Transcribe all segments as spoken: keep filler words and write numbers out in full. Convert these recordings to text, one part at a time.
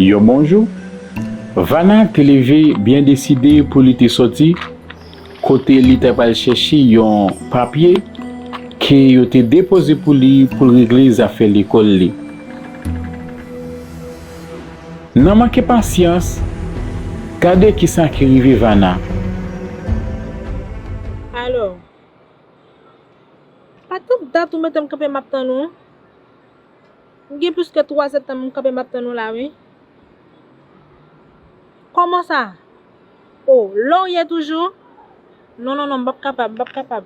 Yon bon jou, Vana te leve byen deside pou li te sòti, kote li ta pral chèche yon papye ke yo te depoze pou li pou l regle zafè lekòl li. Nan manke pasyans, gade kisa ki rive Vana. Alò, pa tout dat ou mete m kanpe m ap tann ou. M gen plis ke twa zèdtan m kanpe m ap tann ou la, wi. Kòman sa? O, la w ye toujou? Non, non, non, m p ap kapab, m p ap kapab.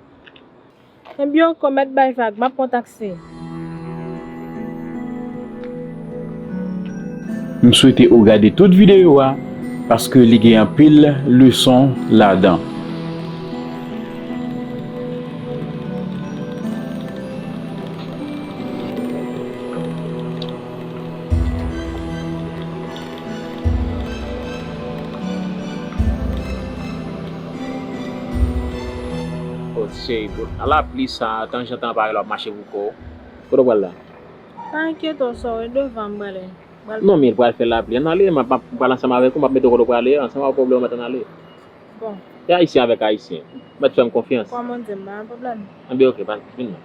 Ebyen, ok, mèt bay vag, m ap pran taksi. M swete ou gade tout videyo a, paske li gen anpil leson ladan. O, cheri, a lapli sa, tanjantan parèy l ap mache pou kò w. Kote w pral la? Pa enkyete w, sò, e devan m prale. Pral... Non, men l pral fè lapli. Ann ale, m ap, m ap pral ansanm avèk ou, m ap mete w kote w prale a, ansanm avèk ou, ou mèt ann ale. Bon. E ayisyen avèk ayisyen. Ou mèt fè m konfyans. Kòman w di m, pa gen pwoblèm. Anben, ok, pa, vin non.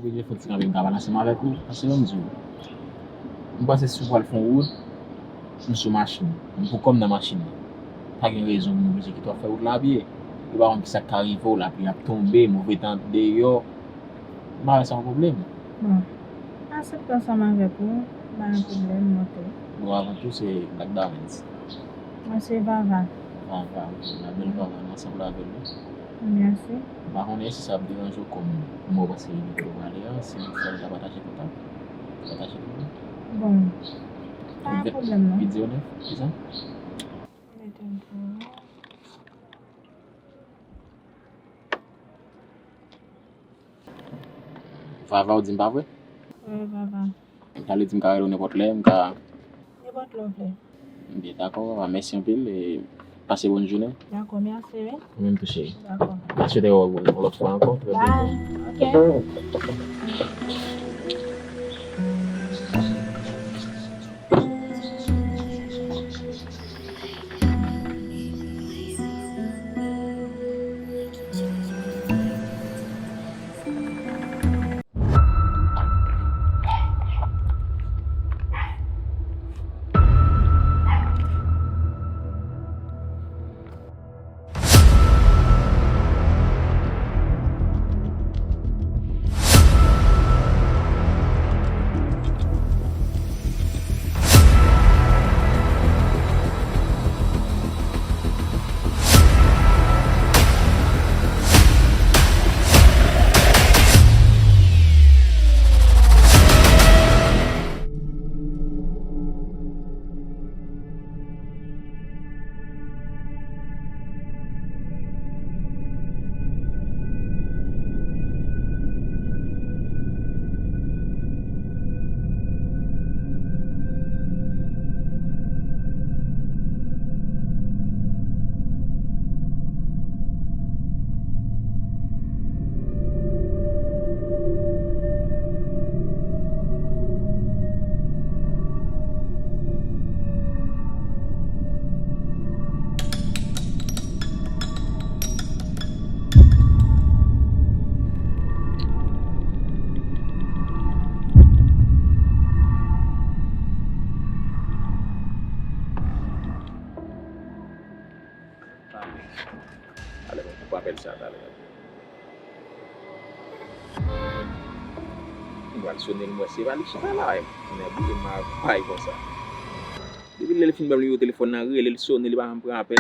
Oblije fè ti kanpe m ka pale ansanm avèk ou, paske ban m di w, m panse si w pral fè yon wout, m sou machin, m pou kò m nan machin nan. Pa gen rezon pou m oblije kite w ap fè wout la a pye. Ou pa konn kisa k ka rive w, lapli ap tonbe, move tan deyò. M pa wè sa yon pwoblèm. Bon, asepte ansanm avèk ou, pa gen pwoblèm, monte. Bon, avan tou, se Black Darlens. Mwen se Vava. Vava, ok. Labèl Vava, nou ansanm avèk nou. Mèsi. M pa konnen si sa ap deranje w kòm mwen panse li kote w prale a, si w fè nou ta pataje kontak. Pataje pou mwen. Bon, pa gen pwoblèm non. Videyo nèf, kisa? Mete m pou ou. Vava, ou di m pa vre? Wi, Vava. Sa vle di m ka rele w nenpòt lè, m ka... Nenpòt lè w vle. Byen, dakò, Vava, mèsi anpil, e pase bòn jounen. Dakò, mèsi, wi. Ou menm tou, cheri. Dakò. M a swete wè w yon lòt fwa ankò, trè byento. Bye. Ok. Talè. Talè, mwen koupe apèl sa talè. Mwen pral sonnen, mwen se pa li chita la, mwen boule m a bay konsa. Depi lè l fin ban m nimewo telefòn nan, rele l, sonnen, li pa janm pran apèl.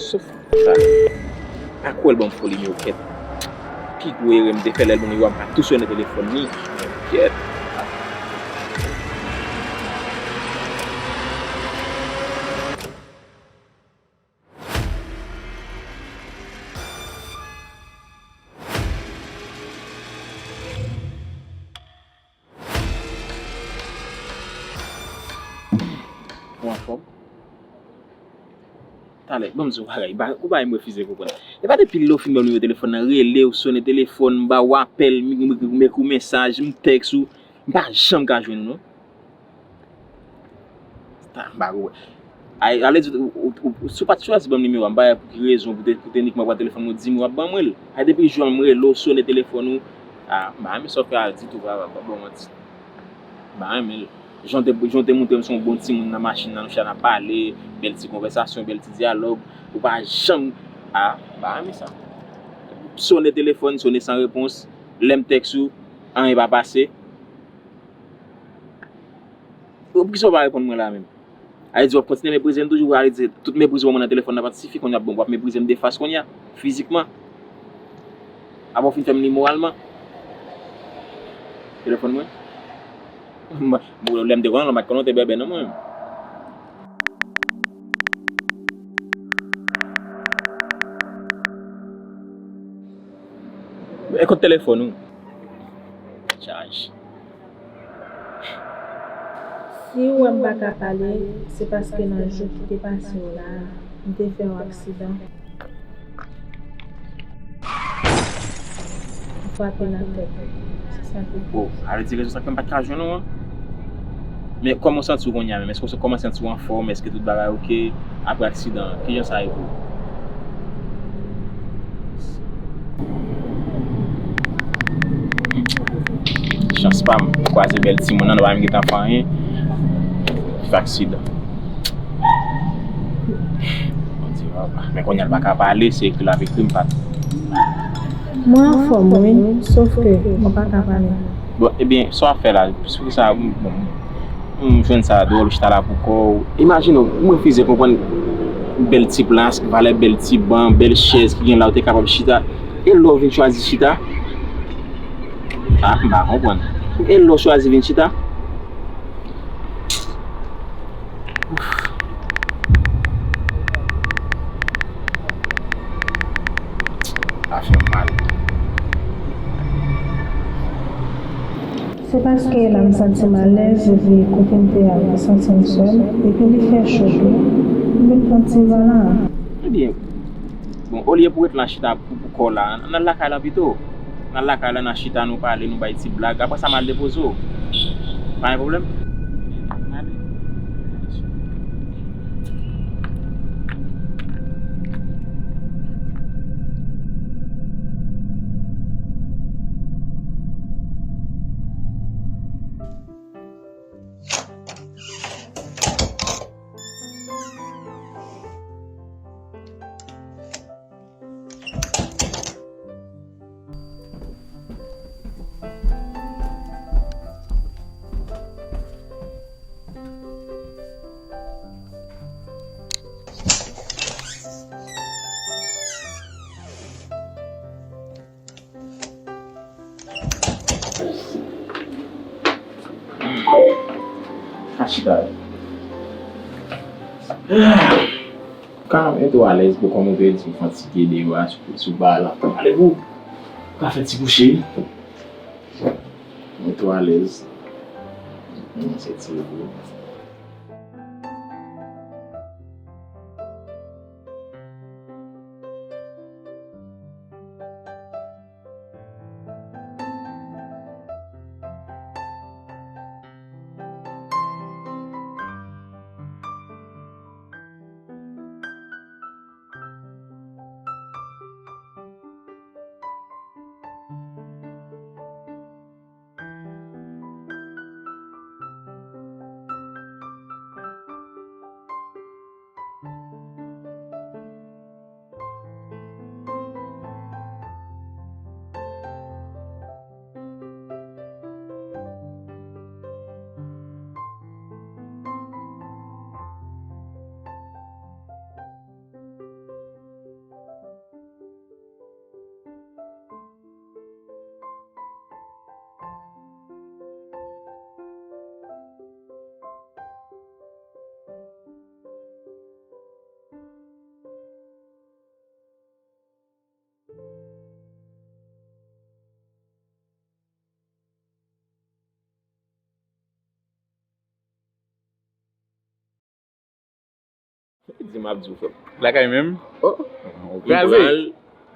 Sof Talè. Pa kwè l ban m fo nimewo kèt. Pi gwo erè m te fè lè l ban m nimewo a, m pa tou sonnen telefòn li. Kèt. Ou anfòm? Talè, ban m di w bagay, ba- ou bagay m refize konprann. E pa depi lè w fin ban m nimewo telefòn nan, rele, ou sonnen telefòn, m ba w apèl, m, m, m ekri w mesaj, m tèks ou, m pa janm ka jwenn ou, non. Ta, m pa konprann. Ay, ale di, ou, ou, ou, si w pa t chwazi ban m nimewo a, m pa wè pou ki rezon pou te, pou te nik mwen pran telefòn mwen, di m w ap ban mwen l. Ay, depi jou a m rele w, sonnen telefòn ou, a, m pa renmen sa w fè a ditou, papa, m pa ba w manti. M pa renmen l. Jan w te, jan w te montre m se yon bon timoun nan machin nan, nou chita n ap pale, bèl ti konvèsasyon, bèl ti dyalòg, ou pa janm, a, m pa renmen sa. Sonnen telefòn, sonnen san repons, lè m tèks ou, anyen pa pase. Poukisa w pa reponn mwen la menm? A vle di w ap kontinye meprize m toujou, a vle di tout mepriz ou ban mwen nan telefòn nan pa t sifi, kounye a bon, w ap meprize m de fas kounye a, fizikman. Apre w fin fè m li moralman. Telefòn mwen. Bon, lè m te konnen l, m pa t konnen w te bèbè non mwen menm. E kot telefòn ou? Chaj. Si w wè m pa ka pale, se paske nan jou ki te pase yo la, m te fè yon aksidan. M frape nan tèt. Se sa ki... Oh, a vle di rezon sa k fè m pa t ka jwenn ou an? Men kòman w santi w kounye a menm? Èske w kòman santi w anfòm? Èske tout bagay oke? Apre aksidan an, kijan sa ye pou ou? Chans pa m, m kwaze bèl timoun nan, nou pa menm gentan fè anyen. Fè aksidan. Bondye papa. Men kounye a l pa ka pale, se ekri l ap ekri m pa t. Mwen anfòm wi, sof ke mwen pa ka pale. Bon, ebyen, sa w ap fè la, poukisa, bon, m jwenn sa dwòl, ou chita la pou kò w. Imajine w, m refize konprann bèl ti plas, valè bèl ti ban, bèl chèz ki gen la, ou te kapab chita. E lè w vin chwazi chita? A, m pa konprann. E lè w chwazi vin chita? Sa fè m mal. Se paske la m santi m alèz, epi kote m te al, m santi m sèl, epi li fè cho tou. M vin pran ti van la. Ebyen, bon, olye pou w ret la chita pou, pou kò w la, ann al lakay lan pito. Ann al lakay lan, n a chita, nou pale, nou bay ti blag. Apre sa, m al depoze w. Pa gen pwoblèm? Ale. Ka chita. Ka mete w alèz pou kòm ou te di w fatige deyò a sou, sou bagay la. Ale pou ou ka fè ti kouche. Mete w alèz. Mwen se ti repos. Di m ap di w, frè m. Lakay menm? Oh. Ou kraze.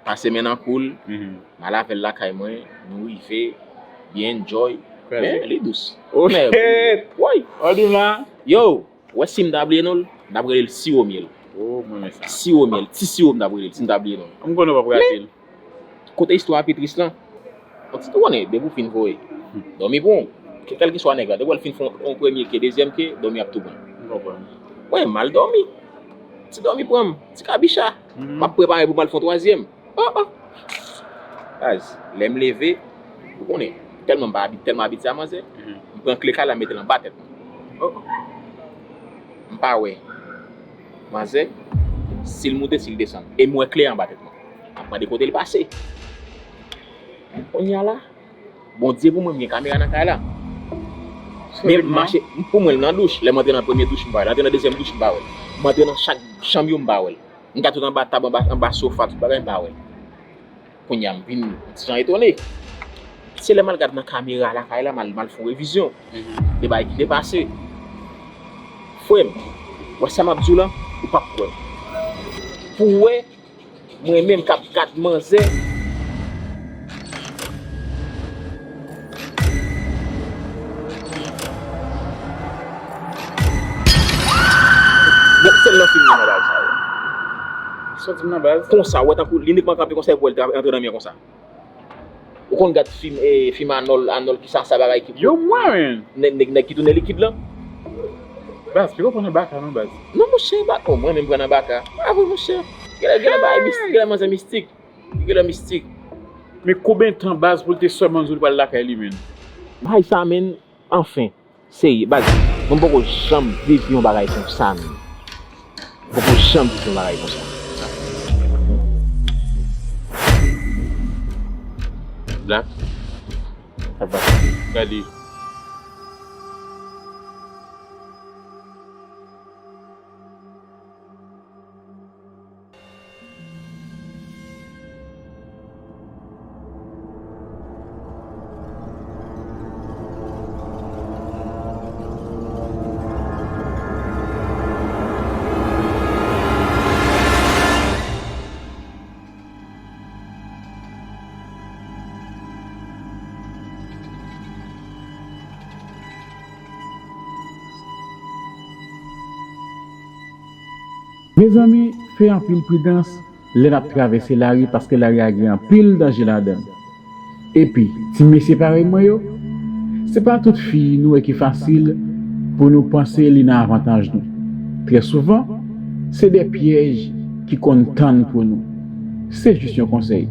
Pase men nan kou l, mhm, m al avè l lakay mwen, nou rive, byen enjoy. Kraze. Men, li dous. Oh, men, shit! Woy! Ò di m la. Yo, ou wè si m ta bliye non l, m t ap rele l siwo myèl. Oh, mwen men sa. Siwo myèl, ti siwo m t ap rele l si m ta bliye non l. M konnen w p ap rate l. Kote istwa a pi tris lan, ou ti tou konnen, depi w fin voye, dòmi pran w. Kèlkeswa nèg la, depi w fin fè yon premye ke, dezyèm ke, dòmi ap tou pran w. M konprann. Mwen, m al dòmi. Ti dòmi pran m, ti kabicha. Mhm. M ap prepare pou m al fè yon twazyèm. Oh, oh. Baz, lè m leve, ou konnen, tèlman m pa abi-, tèlman abitye a manzè, mhm, m pran kle kay la, m mete l anba tèt mwen. Oh, oh. M pa wè manzè, si l moute, si l desann. E m wè kle anba tèt mwen. M ap mande kote l pase. Kounye a la, Bondye pou mwen, m gen kamera nan kay la. Men m mache, pou mwen, l nan douch. Lè m antre nan premye douch, m pa wè l. Antre nan dezyèm douch, m pa wè l. M antre nan chak chanm yo, m pa wè l. M gade tout anba tab, anba, anba sofa, tout bagay, m pa wè l. Kounye a, m vin ti jan etone. Se lè m al gad nan kamera lakay la, m al, m al fè yon revizyon. Mhm. De bagay ki te pase. Frè m, wè sa m ap di w lan, ou p ap kwè. Pou w wè, mwen menm k ap gad manzè. Bon, sèl nan fim nan bagay sa yo. Sòti nan baz. Konsa, ou wè tankou li nèkman kanpe konsa, epi w wè l te antre nan men konsa. Ou konn gad fim, eh, fim Anòl, Anòl ki sa, sa bagay ki. Yo, mwen, men. Nèg, nèg, nèg ki tounen likid lan. Baz, ki konprann nan baka non, baz. Non, monchè, ba-, oh, mwen menm pran nan baka. A vre, monchè. Genlè, genlè bagay mistik, genlè manzè mistik. Genlè mistik. Men konbyen tan, baz, pou l te sèlman di w li pral lakay li, menn? Bagay sa, menn, anfen. Serye, baz, mwen poko janm viv yon bagay konsa, menn. Mwen poko janm viv yon bagay konsa. Black. Sa va. Gade. Mezanmi, fè anpil pridans lè n ap travèse lari, paske lari a gen anpil danje ladan l. Epi, ti mesye parèy mwen yo, se pa tout fi nou wè ki fasil pou nou panse li nan avantaj nou. Trè souvan, se de pyèj ki konn tann pou nou. Se jis yon konsèy.